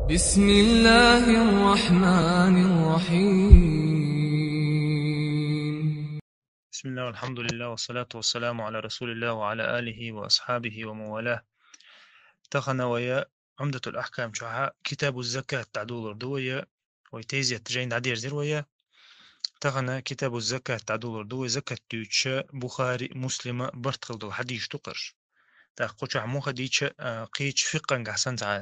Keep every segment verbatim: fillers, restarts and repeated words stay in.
بسم الله الرحمن الرحيم. بسم الله والحمد لله والصلاة والسلام على رسول الله وعلى آله وأصحابه ومن والاه. Тахана вая Умдатул Ахкам чухьа Китабу Закат дӀадолар ду вая, вай тезет жайн дӀадерзир вая. Тахана Китабу Закат дӀадолар ду вай, закат дуьйцуча Бухари, Муслима барт хила дола хьадис ду кхарш. ТӀаккха кху чухьа муха дийча, а, кхеча фикъхӀангахь санна цхьа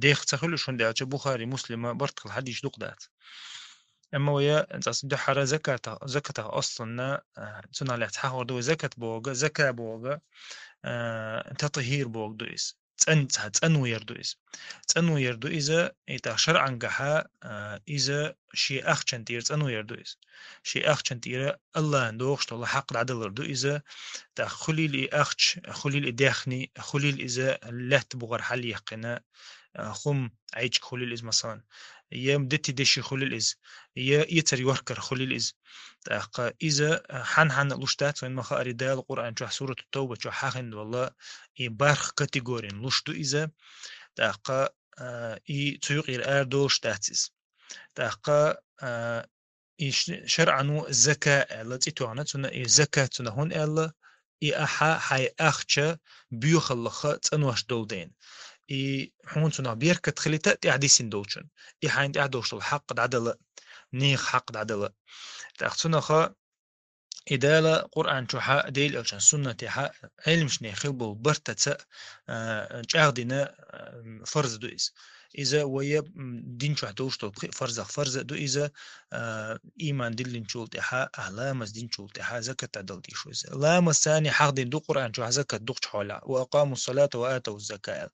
дех ца хуьлу шун, даьлча Бухари, Муслима барт хила хьадис дукха дац. Амма вая цӀас дуьхьара заката-, закатах осланна, а, цунах лаьцна хьахор ду вай, закат бога, зака бога, а, татхир бога ду иза. ЦӀан-, цӀа-, цӀанвер ду иза. ЦӀанвер ду иза, и тӀаккха шарӀангахьа, а, иза шен ахчан тӀера цӀанвер ду иза. Шен ахчан тӀера Аллахьан догӀуш дола хьакъ дӀадалар ду иза. ТӀаккха хулил и ахча, хулил и даьхни, хулил иза лаьтта бугӀар хьалъяьккхина, а, хӀума, Ӏайчка хулил иза, масалан, я дети деши хулил иза, я эцар йохкар хулил иза. ТӀаккха иза, а, хьан-хьанна луш дац, вайн ма хаари, Дала Къуръан чохь, Сурату Тавба чохь хьахинна дола и барх категорин луш ду иза. ТӀаккха, а, и цу юкъера арадолуш дац иза. ТӀаккха, а, и ш-, шарӀано зака аьлла цӀе тоьхна, цунна и закат цунна хӀунда аьлла, и ахьа хьайн ахча боьхаллаха цӀанош долу ден. И хьуна цунах беркат хилита тӀаьхьа дисина долчун. И хьайна тӀехь долуш долу хьакъ дӀадала, нехан хьакъ дӀадала. ТӀаккха цунаха и Дала Къуръан чухьа, Дела элчан суннатехьа, Ӏилмашне хила болу бартаца, а, чӀагӀдина, а, фарз ду иза. Иза вая, м, дин чохь долуш долу пхи фарзах фарза ду иза, а, иман диллинчул тӀаьхьа, а, ламаз динчул тӀаьхьа закат а дала дийш ву иза. Ламаз царний хьахдина ду Къуръан чохь закат дукхучу хьолехь. «Ва акъаму салата ва ату зака», аьлла.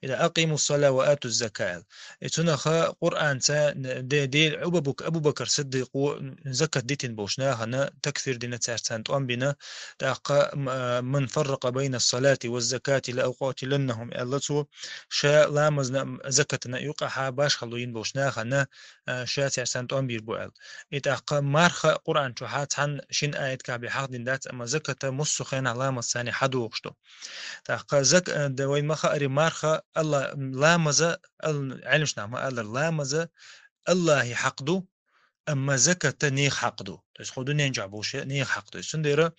Иза «Акъиму сала ва ату зака», аьлла. И цунаха Къуръанца де-, де-, Абу-Бак-, Абу-Бакар Сиддикъо закат дитина болчу нахана такфир дина, цаьрца тӀом бина, тӀаккха, м-, а, «Ман фарракъа байна салати ва закати ла укъатиланнахум», аьлла цо, ша ламазна, закатна юкъахьа башхало йина болчу нахана, а, ша цаьрца тӀом бийр бу аьлла. И тӀаккха марха Къуръан чухьа цхьана шина аят кахь бен хьахдина дац, амма заката муссу хенахь ламаз царний хьадогӀуш ду. ТӀаккха зак-, а, да вайн ма хаари, марха Алла, ламаза, ал-, Ӏилмашна ма аллара, ламаза Аллахьи хьакъ ду, амма заката нехан хьакъ ду. То есть хӀу дуьнен чохь болуш нехан хьакъ ду. Цундела,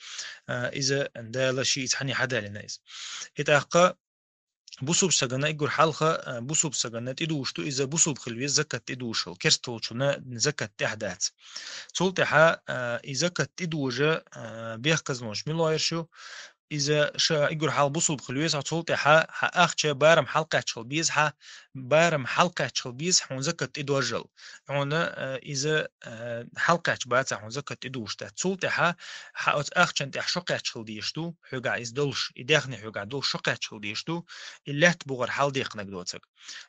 а, иза Дала ши иза хьаний хьадалина иза. И тӀаккха бусулба сагана, иггур хьалха, а, бусулба сагана тӀедугӀуш ду иза, бусулба хила веза закат тӀедугӀуш хила. Керста волчунна закат тӀехь дац. Цул тӀаьхьа, а, и закат тӀедожа, а, бехказлонаш мила гӀерш ю? Иза ша иггур хьалха бусулба хила веза, цул тӀаьхьа хьан ахча барам хьалкхаьччахьал беза хьан, барам хьалкхаьччахьал беза хьуна закат тӀедожал. Хьуна, а, иза, а, хьалкхаьчча бацахь хьуна закат тӀедугӀуш дац. Цул тӀаьхьа хьан оцу ахчан тӀехь шо кхаьччахьал дезаш ду, хьоьгахь иза долуш, и даьхни хьоьгахь долуш шо кхаьччахьал дезаш ду, и лаьтта бугӀар хьалдекхнарг доцург.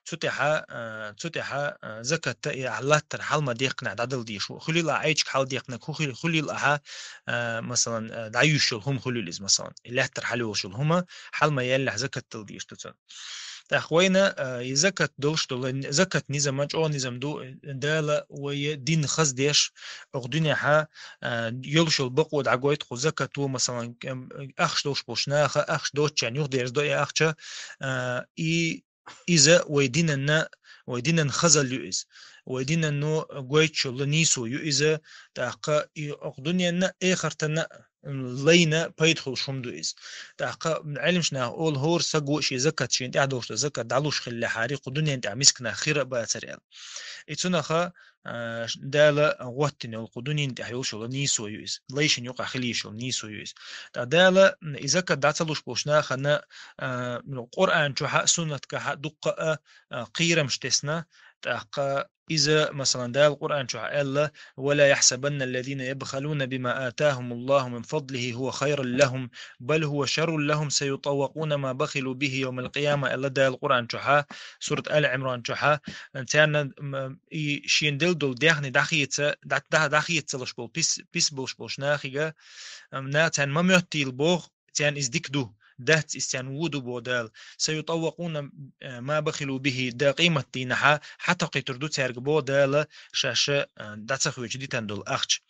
Цу тӀаьхьа, а, цу тӀаьхьа, а, закатта и ахь латтар хьал ма декхнехь дӀадала дезаш ву. Хуьлийла ахь Ӏайчка хьалдекхнарг, ху-, хуьлийла ахьа, а, масалан, а, дӀаюьйш йолу хӀума хуьлийла иза, масалан. И лаьттар хьалайолуш йолу хӀума хьал ма яьллехь закат дала дезаш ду цунна. ТӀаккха вайна, а, и закат долуш долу, закат низам а чӀогӀа низам ду, Дала вай дин хаздеш, окху дуьнехьа, а, йолуш йолу бакъо дӀагойту кху закато, масалан, ам, ахча долуш болуш наха, ахча доцучарна юхадерзадо и ахча, а, и иза вай динанна, вай динан хазалла ю иза. Вай динанно гойтуш йолу нийсо ю иза, тӀаккха и окху дуьненна, эхартанна лайна пайда хуьлуш хӀума ду иза. ТӀаккха Ӏилмаш наха олу, хӀора саго шен закат, шен тӀехь долуш долу закат дӀалуш хиллехьара, кху дуьнен тӀехь мисканах хир а бацара аьлла. И цунаха, а, Дала гӀоттина йолу кху дуьнен тӀехь йолуш йолу нийсо ю иза. Лайшна юкъахь хила йиш йолу нийсо ю иза. ТӀаккха Дала, м, и закат дӀа ца луш болуш нахана, а, Къуръан чохьа, суннатгахьа дуккха а, а, кхерамаш тесна, тӀаккха иза, масалан, Дала Къуръан чохь аьлла: «Ва ла яхьсабанна аллазина ябхалуна бима атахумуллаху мин фадлихи хува хайран лахум, бал хува шаррун лахум, саютаввакъуна ма бахилу бихи явмал къияма», аьлла Дала Къуръан чохьа, сурат Али Ӏимран чохьа, царна, м, и шена делла долу даьхни дӀахеца, дӀа-, дӀа-, дӀахеца ца луш болу пис-, пис болуш болуш нахига, м, на-, царна ма моьттийла боху, царна иза дика ду. дац из царна ву ду бо Дала. «سيطوقون ما بخلوا به», да къематдийнахьа хьатакхийтур ду цаьрга бо Дала шаьш, э, дӀа ца хьоьжуш дитан долу ахча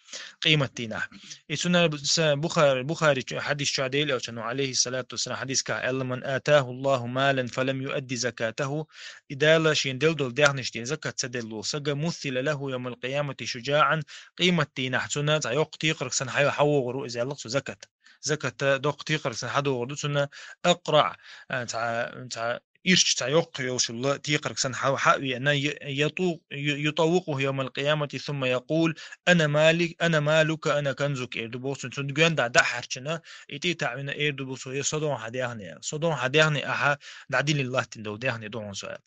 къематдийнахь. И цунна Бухари, Бухари чу-, хьадис чохь Делан Элчано, алейхиссалату вассалам, хьадискахь аьлла: «من آتاه الله مالا فلم يؤد زكاته». И Дала шен делла долу даьхнаш ден закат ца делла волу сага, «مثل له يوم القيامة شجاعا», къематдийнахь цунна цхьа йоккха текхарг санна хьа-, хьавогӀур ву иза, аьлла цо, закат. Закат доккха текхарг санна хьадогӀур ду цунна, «أقرع», а, цхьа, цхьа ирча цхьа йоккха йолуш йолу текхарг санна хьа-, хьа а веана, ю-, яту-, ю-, «يطوقه يوم القيامة ثم يقول: أنا مالك، أنا مالك، أنا كنزك», эр ду боху цунна. Цунна гоьн дӀа дӀахьарчина, и тӀе таӀвина эр ду боху цо: «Я со ду хьан даьхни», аьлла. «Со ду хьан даьхни, ахьа дӀадиллина латтина долу даьхни ду хьуна со», аьлла.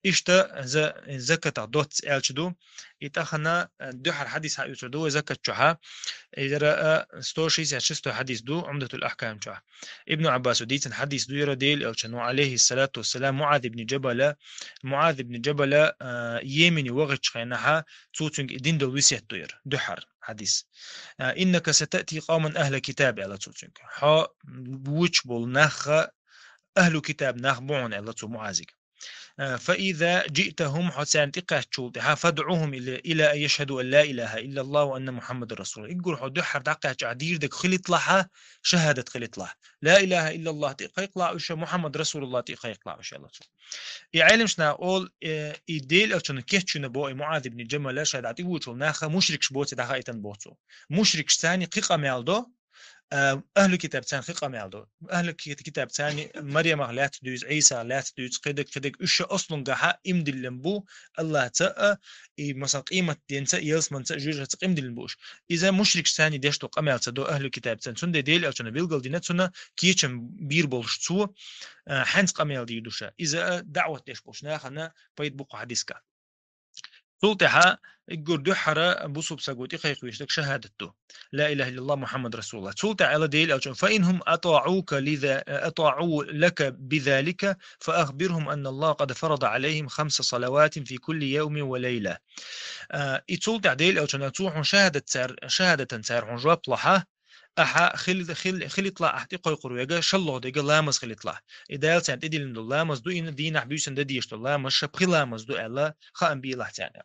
Иштта за-, закатах доцца аьлча ду. И тахана, э, дуьхьара хьадис хьаоьцур ду вай закат чохьа. Изара, э, сто шестьдесят шестой хьадис ду Умдатул Ахкам чохь. Ибн Аббасо дийцина хьадис ду яра, Делан Элчано, алейхиссалату вассалам, Муаз ибн Джабала, Муаз ибн Джабала, а, Йемене вахачу хенахьа, цо цуьнга и дина долу весет ду яра, дуьхьара хьадис. А, «إنك ستأتي قوما أهل كتاب», аьлла цо цуьнга. Хьо вуьйцуш болу нахха ахьлу китаб нах бу хьуна, аьлла цо Муазига. А, «فإذا جئتهم», хьо царна тӀекхаьччул тӀаьхьа, «فادعهم إلى، إلى أن يشهدوا أن لا إله إلا الله وأن محمدا رسول الله». Иггур хьо дуьххьара дӀакхаьчча ахь дийр дерг хилитлахьа, шахадат хилитлахь. «لا إله إلا الله» тӀе кхайкхалахь уьш, «محمد رسول الله» тӀе кхайкхалахь уьш, аьлла цо. И Ӏелимаш наха олу, э, и Делан Элчано кечйина бо и Муаз ибн Джамала ша дӀа тӀевуьйчул нахха мушрикаш боций дӀахаийтан боху цо. Мушрикаш царна кхин къамел до, а, ахьлу китаб царна кхин къамел до. Ахьлу ки-, китаб царна Марьямах лаьцна дуьйцу, Ӏийсах лаьцна дуьйцу, кхидерг, кхидерг, уьш ша ослунгахьа имдиллина бу Аллахца а, и, масалан, къематденца а, ялсаманца а, жоьжахатца а къимдиллина бу уьш. Иза мушрикаш царна деш ду къамел ца до ахьлу китаб царна. Цундела Делан Элчано билгал дина цунна кечам бийр болуш цо, а, хьаьнца къамел дийр ду ша. Иза а даӀват деш болуш нахана пайда бу кху хьадиска. Цул тӀаьхьа иггур дуьххьара бусулба саго тӀекхайкхавеш дерг шахадат ду. «لا إله إلا الله محمد رسول الله». Цул тӀаьхьа аьлла Делан Элчано: «فإنهم أطاعوك لذا-، أطاعوا لك بذلك فأخبرهم أن الله قد فرض عليهم خمس صلوات في كل يوم وليلة». А, и цул тӀаьхьа Делан Элчано: «Цо хьуна шахадат цар-, шахадатан цара хьуна жоп лахьа, ахьа хили-, хили-, хилитла ахь тӀекхойкхур верг, шаллох дерг ламаз хилитла. И Дала царна тӀедиллина долу ламаз ду, и дийнахь буьйсанна дан дезаш долу ламаз ша пхи ламаз ду», аьлла, хаам бийлахь царна.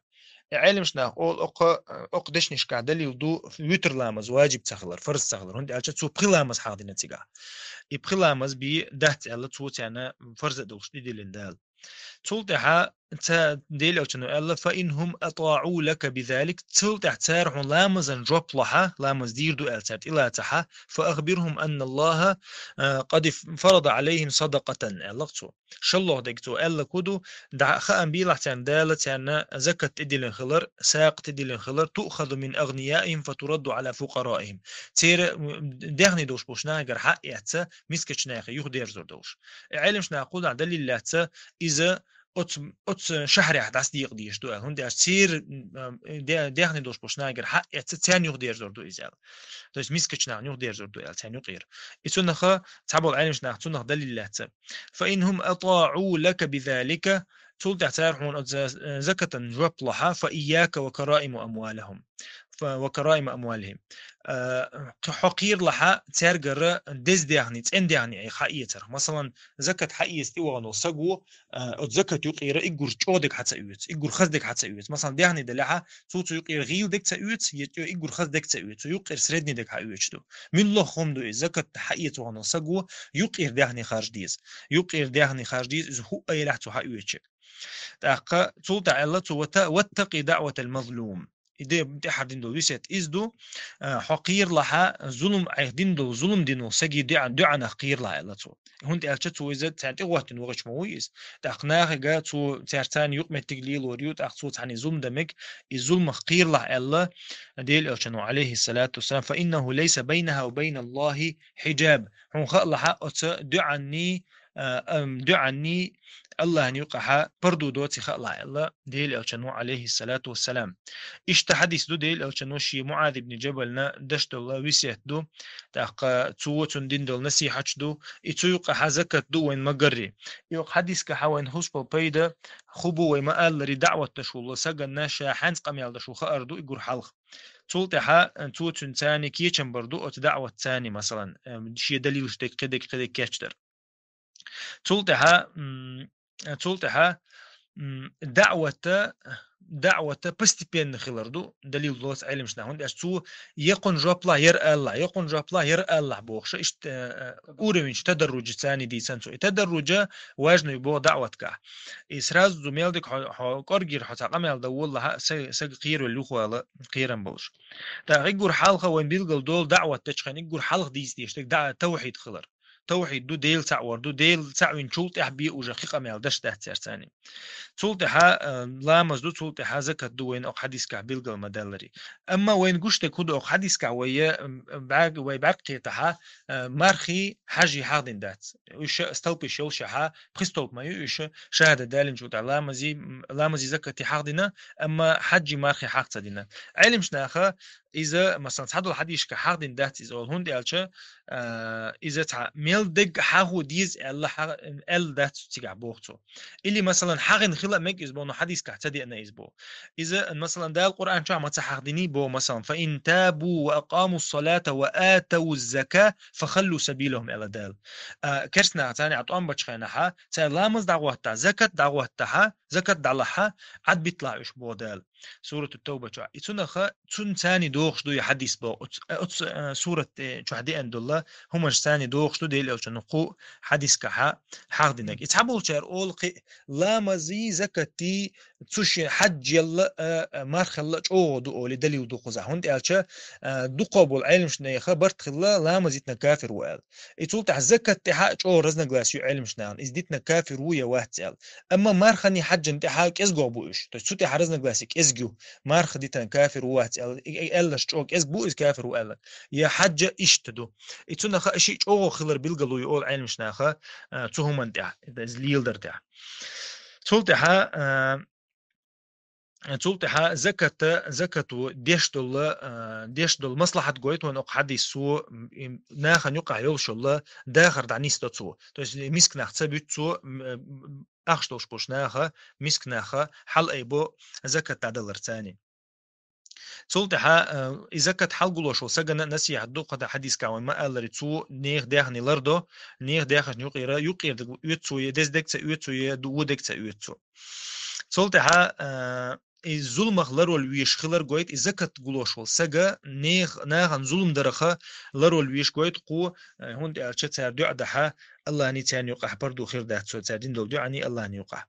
И Ӏелимаш наха олу, окху, окху дешнашкахь далил ду витр ламаз ваджиб ца хилар, фарз ца хилар, хӀунда аьлча цо пхи ламаз хьахдина цигахь. И пхи ламаз бий дац аьлла, цо царна фарз а долуш тӀедиллина Дала. Цул тӀаьхьа ца-, Делан Элчано аьлла: «فإنهم أطاعوا لك بذلك». Цул тӀаьхьа цара хьуна ламазан жоп лохьа, ламаз дийр ду аьлла цара тӀелацахьа, «فأخبرهم أن الله, а, قد فرض عليهم صدقة», аьлла цо. Шаллох дерг цо аьлла ку ду, дӀа хаам бийлахь царна Дала царна закат тӀедиллина хилар, сагӀа тӀедиллина хилар, «تؤخذ من أغنيائهم فترد على فقرائهم». Церан, м, дехне долуш болуш нахагара хьаэцца, мискачу нахе юхадерзор долуш. И Ӏелимаш наха кхузахь далил лаьцна, иза оцу, оцу шахьарехь дӀасадекъа дезаш ду аьлла. ХӀунда аьлча церан, м, де-, дехне долуш болуш нахагара хьаэцца, царна юхадерзор ду иза аьлла. То есть мискачу нахана юхадерзор ду аьлла, царна юкъера. И цунах цхьаболу Ӏелимаш наха цунах далил лаьцна. «فإنهم أطاعوا لك بذلك», цул тӀаьхьа цара хьуна оцу за-, закатан жоп лохьа, «فإياك وكرائم أموالهم». Фа-, «وكرائم أموالهم». А, хьо кхералахьа цаьргара деза дехни, цӀена дехни хьаэцарх. Масалан, закат хьаэца тӀевахана волу саго, а, оцу закат юкъера иггур чӀогӀа дерг хьа ца оьцу, иггур хаза дерг хьа ца оьцу. Масалан, дехни делахьа, цо цу юкъера гӀийла дерг ца оьцу, я цо иггур хаза дерг ца оьцу, цо юкъера средний дерг хьа оьцуш ду. Муьлхха хӀума ду иза, закат хьаэца вахана волу саго юкъера дехни харж деза. Юкъера дехни харж деза, иза хӀуъа елахь цо хьа оьцуш. ТӀаккха цул тӀаьхьа аьлла цо: «وت-، واتق دعوة المظلوم». И де тӀаьхьара дина долу весет иза ду, а, хьо кхералахьа, зулам, айхьа дина долу, зулам дина волу саги дуьӀа-, дуьӀанах кхералахьа аьлла цо. ХӀунда аьлча цо иза царна тӀе гӀоттина вахачу ма вуй иза. ТӀаккха нахага цо цаьрца царна юкъаметтиг лелор ю, тӀаккха цо цхьанна зулам дан мег, и зуламах кхералахь аьлла, Делан Элчано, алейхиссалату вассалам, «فإنه ليس بينها وبين الله حجاب». Хьуна хаалахьа оцу дуьӀанний, а, ам, дуьӀанний Аллахьан юкъахьа парду доций хаалахь аьлла, Делан Элчано, алейхиссалату вассалам. Иштта хьадис ду Делан Элчано шен Муаз ибн Джабална деш долу весет ду, тӀаккха цо цунна дина долу насихьаташ ду, и цу юкъахьа закат ду вайн магарри. И юкъа хьадискахьа вайн хӀусбал пайда хӀу бу вай ма-аллари даӀват деш волу саганна ша хьаьнца къамел деш ву хаар ду и гур хьалха. Цул тӀаьхьа, э, цо цуьнан царна кечам бар ду оцу даӀват царна, масалан, э, шен далилаш дерг, кхидерг, кхидерг кечдар. Цул тӀаьхьа, м, цул тӀаьхьа, м, даӀвата, даӀвата постепенно хилар ду, далил лоцу Ӏеламаш нах. ХӀунда аьлча цо яккхун жоп лахь яра алалахь, яккхун жоп лахь яра алалахь бохуш, иштта, э, э, уровень тадарруджа царна дийцина цо. И тадарруджа важный боху даӀватгахь. И сразу мел дика хьо, хьо кӀоргера хьо цхьа къамел дан волалахь, са, сага кхервелла юхавала кхерам болуш. ТӀаккха уггар хьалха вайн билгал долу даӀват дечу хенахь, уггар хьалха дийца дезаш дерг да-, тавхьид хилар. Тавхьид ду, Дела цхьаъ вар ду, Дела цхьаъ вина чул тӀаьхьа бен уже кхин къамел даш дац церан царна. Цул тӀаьхьа, э, ламаз ду, цул тӀаьхьа закат ду, вайна окху хьадисгахь билгал ма-даллара. Амма вайна гуш дерг хӀун ду окху хьадисгахь, вай, э, м, бӀаьрг-, вай бӀаьрг кхетахь, э, мархий, хьаьжий хьахдина дац. Уьш столпаш йолушехь, пхи столп ма ю уьш, шахӀадат далинчул тӀаьхьа ламазий, м, ламазий закатий хьахдина, амма хьаьжий мархий хьах ца дина. Ӏеламаш наха иза, масалан, цхьадолу хьадисашкахь хьахдина дац иза олу, хӀунда аьлча, а, иза цхьа мел дерг хьахо деза аьлла, хьа-, аьлла дац цигахь боху цо. Или, масалан, хьахийна хила а мега иза боху, но хьадисгахь ца деана иза боху. Иза, масалан, Дала Къуръан чохь ма ца хьахадиний боху, масалан, «Фа ин табу ва акъаму салата ва атаву зака, фа халлу сабилахум», аьлла Дала. А, керстанаха царна а тӀом бачу хенахь, цара ламаз дӀагӀоттахь, закат дӀагӀоттахь, закат дӀалахь, Ӏад битлахь уьш боху Дала. Сурату Тавба чохь. И цунаха, цунна царна дохуш ду и хьадис боху. Оцу, оцу, а, сурат, э, чохь деана долу хӀуманаш царна дохуш ду, Дела элчано кху хьадисгахь хьахдинарг. И цхьаболчара олу кхин, ламазий, закатий, цу шен хьаьжел а, а, мархел а чӀогӀа ду олий далил ду кхузахь. ХӀунда аьлча, а, дукхах болу Ӏеламаш нехан барт хилла, ламаз дитинарг кафир ву аьлла. И цул тӀаьхьа закат тӀехь а чӀогӀа разногласие ю Ӏеламаш нахана, иза дитинарг кафир ву я вац аьлла. Амма марханий, хьаьжаний тӀехь а кӀезгох бу уьш. То есть цу тӀехь разногласие кӀезиг ю. Марха дитинарг кафир ву вац аьлла, и, и, аьлларш чӀогӀа кӀезиг бу иза кафир ву аьлла. Я хьаьж иштта ду. И цунаха шиъ чӀогӀа хилар билгало ю олу Ӏеламаш наха, а, цу хӀуманна тӀехь, иза леладар тӀехь. Цул тӀаьхьа, а, цул тӀаьхьа заката, закато деш долу, а, деш долу маслахьат гойту вайн окху хьадисо, м, им, нахана юкъахь йолуш йолу дахар дӀанисдо цо. То есть миска нах ца буьту цо, м, м, ахча долуш болчу наха, миска наха хьал айбо закат дӀадалар царна. Цул тӀаьхьа, а, и закат хьал гулош волу сагана насихьат ду, кху хьадисгахь вайн ма-аллара, цо нехан даьхни лардо, нехан даьхнашна юкъера, юкъера дерг оьцу цо, я деза дерг ца оьцу цо, я ду-, вон дерг ца оьцу цо. Цул тӀаьхьа, а, и зуламах ларвала везаш хилар гойту, и закат гулош волу сага нех-, нахана зулам дараха ларвала везаш гойту кху, а, хӀунда аьлча цара дуьӀа дахь, Аллахьний царна юкъахь парду хир дац цо, цара дина долу дуьӀаний Аллахьний юкъахь.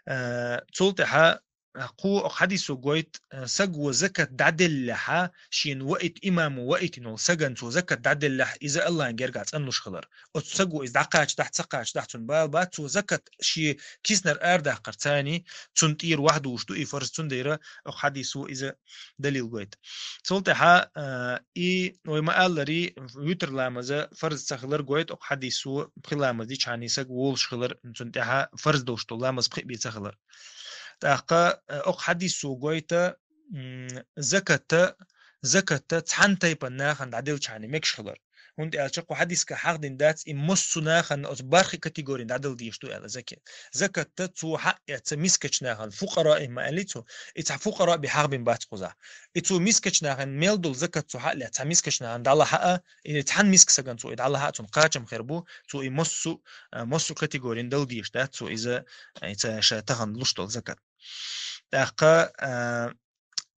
А, цул тӀаьхьа, а, кху хьадисо гойту, а, саго закат дӀаделлехь, шена ваийта имамо ваийтина волу сагана цо закат дӀаделлехь, иза Аллахьан гергахь цӀанлуш хилар. Оцу саго иза дӀакхачадахь, ца кхачадахь, цунна бала бац, цо закат шен киснара арадаккхар царна, цунна тӀера вахдугӀуш ду и фарз, цундела окху хьадисо иза далил гойту. Цул тӀаьхьа, а, и вай ма-аллара, витр ламаза фарз ца хилар гойту окху хьадисо, пхи ламаз дичхьана саг волуш хилар, цунна тӀаьхьа фарз долуш долу ламаз пхиъ бен ца хилар. ТӀаккха, а, окху хьадисо гойту, м, закатта, закатта цхьана тайпана нахана дӀаделчхьана мегаш хилар. ХӀунда аьлча кху хьадисгахь хьахдина дац, и массо а нахана оцу бархӀ категорин дӀадала дезаш ду аьлла закат. Закатта цо хьаъ эцна мискачу нахана, фукъараи ма аьллий цо, и цхьа фукъара бен хьахбина бац кхузахь. И цо мискачу нахана мел долу закат цо хьаъ лаьцна цхьа мискачу нахана дӀалахь а, и цхьана миска сагана цо и дӀалахь а, цунна кхачам хир бу, цо и массо а, а, массо а категорин дала дезаш дац цо иза, а, и ца ша тахана луш долу закат. ТӀаккха, а,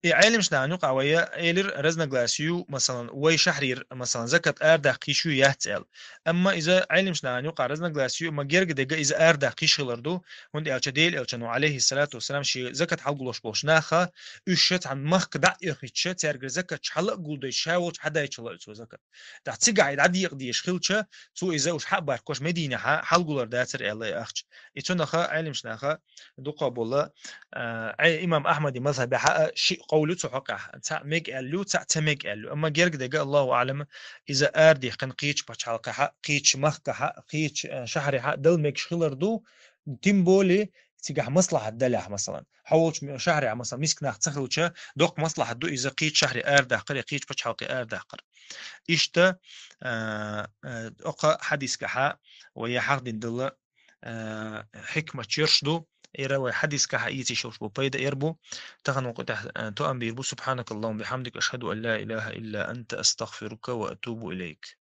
и Ӏеламаш нахана юкъахь вай элира разногласие ю, масалан, вай шахьрера, масалан, закат арадаккха йиш ю, яц аьлла. Амма иза Ӏеламаш нахана юкъахь разногласие ю, ма герга дега иза арадаккха йиш хилар ду, хӀунда аьлча Дела элчано, Ӏалайхиссалату вассалам, шен закат хьалгулуш болчу наха, уьш ша цхьана махка дӀа а оьхуьйтуш, цаьргара закат хьала а гулдойтуш, ша волчу хьадайча лаьа цо закат. ТӀаккха цигахь и дӀадекъа дезаш хилча, цо иза уьш хьа а баркош, Мединехь хьалгулар дацара аьлла и ахча. И цунаха Ӏеламаш наха дукхах болу, а, Ӏе-, имам Ахьмади мазхьабехь а шиъ къовл ю цу хьокъехь. Цхьаъ мега аьлла ю, цхьаъ ца мега аьлла ю. Амма герга дега, Аллаху аӀлам, иза арадихкина кхечу пачхьалкхехь а, кхечу махкахь а, кхечу, а, шахьарехь а дала мегаш хилар ду, тем более цигахь маслахьат далехь, масалан. Хьо волчу ме-, шахьарехь, масалан, миска нах ца хилча, доккха маслахьат ду иза кхечу шахьаре арадаккхар я кхечу пачхьалкхе арадаккхар. Иштта, а, а, окху хьадисгахь вай хьахдина долу, а, хьикмат йолуш ду, Ира вай хьадис кахь ийци шуш бу пайда эр бу. Тахан вакъа тахь, э, то ам бир бу: سبحانك اللهم وبحمدك، أشهد أن لا إله إلا أنت، أستغفرك وأتوب إليك.